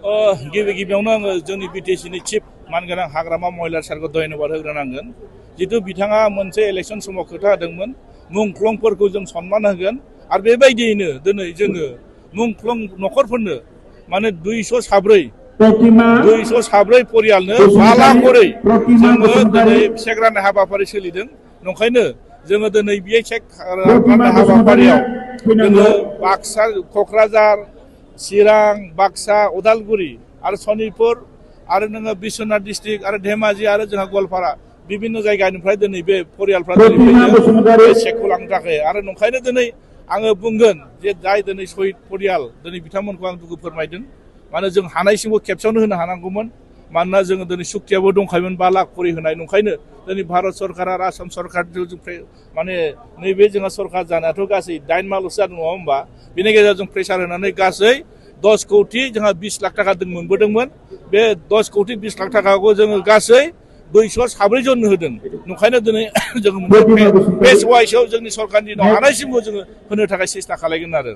गिबि गिबियावनो आङो जोंनि बिटिसिनि चिफ मानगोनां हाग्रामा महिला सारखौ धन्यबाद होग्रोनांगोन जितु बिथाङा मोनसे इलेक्सन समाव खोथा होदोंमोन मुंख्लंफोरखौ जों सनमान होगोन आरो बेबायदियैनो दिनै जोङो मुंख्लं न'खरफोरनो माने 200 साब्रै परियालनो 5 लाख करै जोङो दिनै चेक राननाय हाबाफारि सोलिदों नंखायनो जोङो दिनै बे चेक राननाय हाबाफारियाव जोङो बाक्सा क'क्राझार चिरां बाक्सा उदालगुरि आरो सनितपुर आरो नोङो बिश्वनाथ डिस्ट्रिक्ट आरो धेमाजि आरो जोंहा गवालपारा विभिन्न जायगानिफ्राय दिनै बे परियालफ्रा दिनै चेकखौ लांनो थाखाय आरो नंखायनो दिनै आङो बुंगोन जे जाय दिनै शहीद परियाल दिनै बिथांमोनखौ आं दुखु फोरमायदों मानो जों हानायसिमबो खेबसेयावनो होनो हानांगौमोन मानोना जोङो दिनै सुक्तियाबो दंखायोमोन 5 लाख करि होनाय नंखायनो दिनै भारत सरकार आरो आसाम सरकार माने नैबे जोंहा सरकार जानायाथ' गासै 8 माल'सो जादों नङा होमबा बेनि गेजेराव जों प्रेसार होनानै गासै 10 कौटि जोंहा 20 लाख थाखा जों मोनबोदोंमोन बे 10 कौटि 20 लाख थाखाखौ जोङो गासै 204 जननो होदों नंखायनो दिनै जोङो मोनसे पेज वाइसआव जोंनि सरकारनि दिनाव हानायसिमबो जोङो होनो थाखाय सेस्था खालामगोन आरो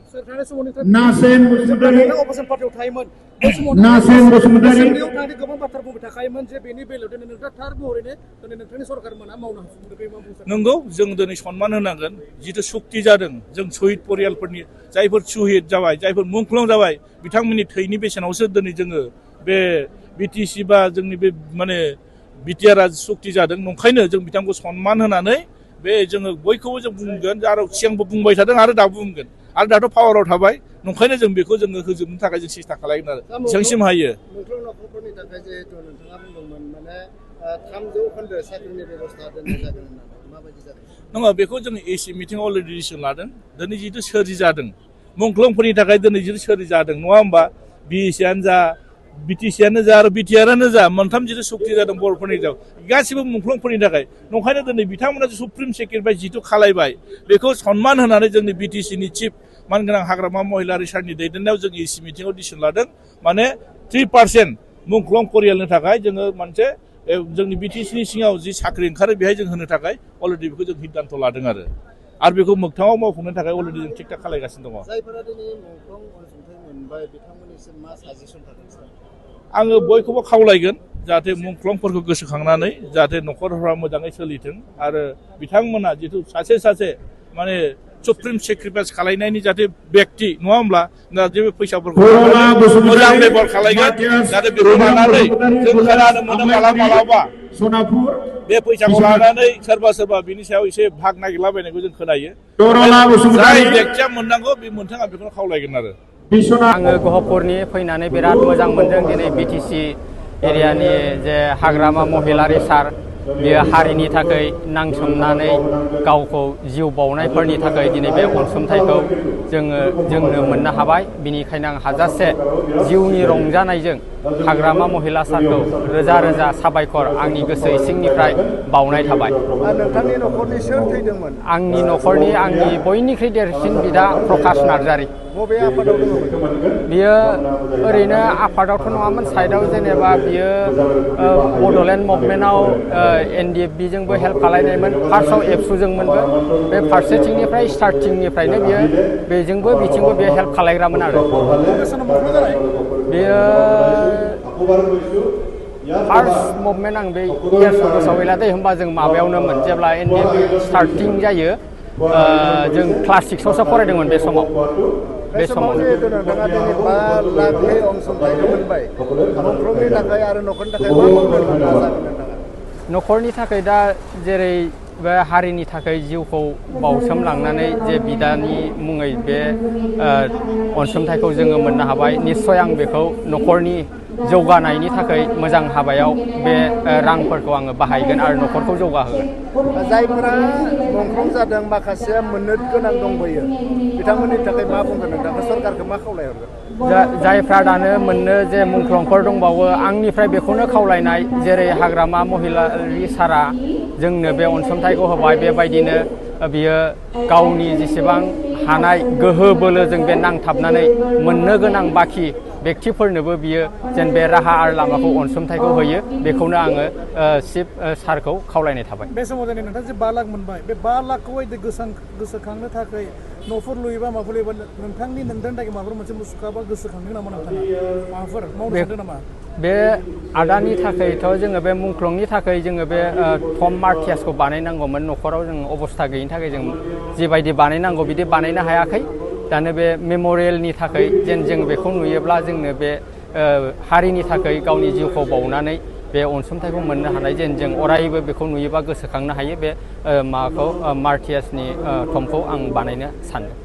नासेन बसुमतारी अपारेशन पार्टियाव थायोमोन बै समाव नासेन बसुमतारी एसेम्बलियाव थांनानै गोबां बाथ्रा बुंबाय थाखायोमोन जे बेनि बेलायाव दिनै नोंथाङा थार महरैनो दिनै नोंथांनि सरकार मोना मावनो हाफुंदों नंगौ जों दिनै सनमान होनांगोन जिथु सुक्ति जादों जों शहीद परियालफोरनि जायफोर शहीद जाबाय जायफोर मुंख्लं जाबाय बिथांमोननि थैनि बेसेनावसो दिनै जोङो बे बिटिसि बा जोंनि बे माने बिटिआरआ सुक्ति जादों नंखायनो जों बिथांखौ सनमान होनानै बे जोङो बयखौबो जों बुंगोन आरो सिगांबो बुंबाय थादों आरो दाबो बुंगोन आरो दाथ' पावाराव थाबाय नंखायनो जों बेखौ जोङो होजोबनो थाखाय जों सेस्था खालामगोन आरो जेसेबांसिम हायो मुंख्लं न'खरफोरनि थाखाय जिहेतु नोंथाङा बुंदोंमोन माने 300% साख्रिनि बेबस्था दोननाय जागोन होननानै माबायदि जादों नङा बेखौ जों एसि मिटिंआव अलरेडि डिसिसन लादों दिनै जिथु सोरजि जादों मुंख्लंफोरनि थाखाय दिनै जिथु सोरजि जादों नङा होमबा बिएससियानो जा बिटिसियानो जा आरो बिटिआरआनो जा मोनथाम जिथु सुक्ति जादों बर'फोरनि गेजेराव गासिबो मुंख्लंफोरनि थाखाय नंखायनो दिनै बिथांमोना सुप्रिम सेक्रेटारि जिथु खालायबाय बेखौ सनमान होनानै जोंनि बिटिसिनि चिफ मानगोनां हाग्रामा महिला रिसार्चनि दैदेननायाव जों एसि मिटिंआव डिसिसन लादों माने 3% मुंख्लं परियालनि थाखाय जोङो मोनसे जोंनि बिटिसिनि सिङाव जि साख्रि ओंखारो बेहाय जों होनो थाखाय अलरेडि बेखौ जों सिद्धान्त लादों आरो बेखौ मोगथाङाव मावफुंनो थाखाय अलरेडि जों थिग थाक खालामगासिनो दङ जायफोरा दिनै मुंख्लं अनसुंथाइ मोनबाय बिथांमोननिसिम मा साजेसन थागोन आङो बयखौबो खावलायगोन जाहाथे मुंख्लंफोरखौ गोसोखांनानै जाहाथे न'खरफोरा मोजाङै सोलिथों आरो बिथांमोना जिथु सासे माने सुप्रिम सेक्रिफाइस खालायनायनि जाहाथे व्यक्ति नङा होमब्ला जाहाथे बे फैसाफोरखौ मोजां बेबहार खालायगोन जाहाथे बेखौ लानानै जों खोनानो मोनो मालाबा बे फैसाखौ लानानै सोरबा बिनि सायाव एसे भाग नागिरलाबायनायखौ जों खोनायो जाय व्यक्तिया मोननांगौ बे मोनथों आं बेखौनो खावलायगोन आरो आङो गहपुरनि फैनानै बिराद मोजां मोनदों दिनै बिटिसि एरियानि जे हाग्रामा महिलारि सार बेयो हारिनि थाखाय नांसोमनानै गावखौ जिउ बावनायफोरनि थाखाय दिनै बे अनसुंथाइखौ जोंनो मोननो हाबाय बिनिखायनो आं हाजासे जिउनि रंजानायजों हाग्रामा महिला सारखौ रोजा रोजा साबायखर आंनि गोसो सिंनिफ्राय बावनाय थाबाय नोंथांनि न'खरनि सोर थैदोंमोन आंनि न'खरनि आंनि बयनिख्रुइ देरसिन बिदा प्रकाश नार्जारि बबे आफादाव दङ बियो ओरैनो आफादावथ' नङामोन साइडआव जेनेबा बियो बड'लेण्ड मुभमेन्टआव NDFB जोंबो हेल्प खालायनायमोन फार्स्टआव एबसुजोंमोनबो बे फारसेथिंनिफ्राय स्टार्टिंनिफ्रायनो बेजोंबो बिथिंबो बे हेल्प खालायग्रामोन आरो बेयो फार्स्ट मुभमेन्ट आं बे इयार्सखौ गोसोआव गैला दे होमबा जों माबायावनोमोन जेब्ला NDFB स्टार्टिं जायो जों क्लास 6आवसो फरायदोंमोन बे समाव बे समाव जिहेतु नोंथाङा दिनै 5 लाखनि अनसुंथाइखौ मोनबाय मुंख्लंनि थाखाय आरो न'खरनि थाखाय मा मावनो नाजागोन नोंथाङा न'खरनि थाखाय दा जेरै बे हारिनि थाखाय जिउखौ बावसोमलांनानै जे बिदानि मुङै बे अनसुंथाइखौ जोङो मोननो हाबाय निस्सय आं बेखौ न'खरनि जौगानायनि थाखाय मोजां हाबायाव बे रांफोरखौ आङो बाहायगोन आरो न'खरखौ जौगाहोगोन जायफोरा मुंख्लं जादों माखासेया मोननो गोनां दंबोयो बिथांमोननि थाखाय मा बुंगोन नोंथाङा सरकारखौ मा खावलायहरगोन जायफ्रा दानो मोननो जे मुंख्लंफोर दंबावो आंनिफ्राय बेखौनो खावलायनाय जेरै हाग्रामा महिलारि सारा जोंनो बे अनसुंथाइखौ होबाय बेबायदिनो बियो गावनि जेसेबां हानाय गोहो बोलोजों बे नांथाबनानै मोननो गोनां बाखि बेक्तिफोरनोबो बियो जेन बे राहा आरो लामाखौ अनसुंथाइखौ होयो बेखौनो आङो चिफ सारखौ खावलायनाय थाबाय। बे समाव दिनै नोंथाङा जे 5 लाख मोनबाय बे 5 लाखखौ गोसोखांनो थाखाय न'फोर लुयोबा माबाफोर लुयोबा नोंथांनि थाखाय माबाफोर मोनसे मुसुखा बा गोसोखांदों नामा नोंथाङा माबाफोर मावनो सानदों नामा? बे आदानि थाखायथ' जोङो बे मुंख्लंनि थाखाय जोङो बे थम मार्टियासखौ बानायनांगौमोन न'खराव जों अबस्था गैयिनि थाखाय जों जिबायदि बानायनांगौ बिदि बानायनो हायाखै। दानो बे मेम'रियेलनि थाखाय जेन जों बेखौ नुयोब्ला जोंनो बे हारिनि थाखाय गावनि जिउखौ बावनानै बे अनसुंथाइखौ मोननो हानाय जेन जों अरायबो बेखौ नुयोबा गोसोखांनो हायो बे माबाखौ मार्टियासनि थमखौ आं बानायनो सानदों।